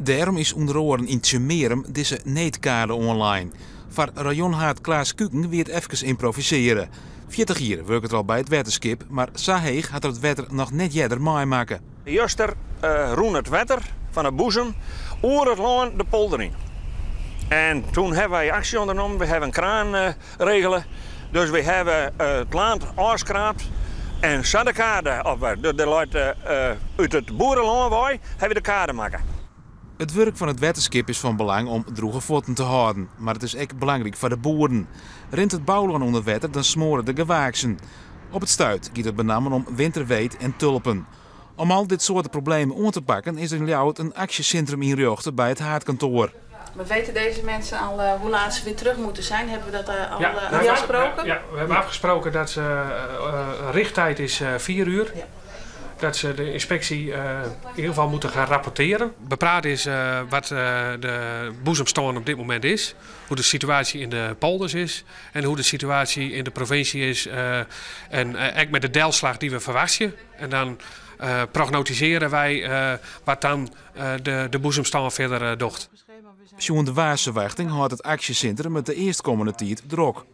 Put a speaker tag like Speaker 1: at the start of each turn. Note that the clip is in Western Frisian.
Speaker 1: Dêrom is ûnder oaren yn Tsjummearum dizze needkade oanlein. Foar rayonhaad Klaas Kuken wie it efkes ymprovisearje. 40 jier wurket er al by it wetterskip, mar sa heech hat er it wetter noch net earder meimakke.
Speaker 2: Juster rûn it wetter fan 'e boezem oer it lân de polder yn. En toen hawwe wy aksje ûndernommen, we hawwe in kraan regele. Dus we hawwe it lân ôfskraapt en sa de kade op. Der leit út it boerelân wei hawwe we de kade makke.
Speaker 1: It wurk fan it wetterskip is fan belang om drûge fuotten te hâlden, mar it is ek belangryk foar de boeren. Rint it boulân ûnder wetter, dan smoare de gewaaksen. Op it stuit giet it benammen om winterweet en tulpen. Om al dit soarte problemen oan te pakken is der yn Ljouwert in aksjesintrum ynrjochte by it haadkantoar.
Speaker 3: Maar weten deze mensen al hoe laat ze weer terug moeten zijn? Hebben we dat al
Speaker 4: Ja, nou,
Speaker 3: afgesproken?
Speaker 4: Ja, we hebben afgesproken dat ze richttijd is 4 uur. Dat ze de inspectie in ieder geval moeten gaan rapporteren. Bepraat is wat de boezemstân op dit moment is. Hoe de situatie in de polders is. En hoe de situatie in de provincie is. En ek met de delslach dy't we ferwachtsje. En dan prognotiseren wy wat dan de boezemstân fierder docht.
Speaker 1: Sjoen de waarsferwachting hâldt it aksjesintrum it de earstkommende tiid drok.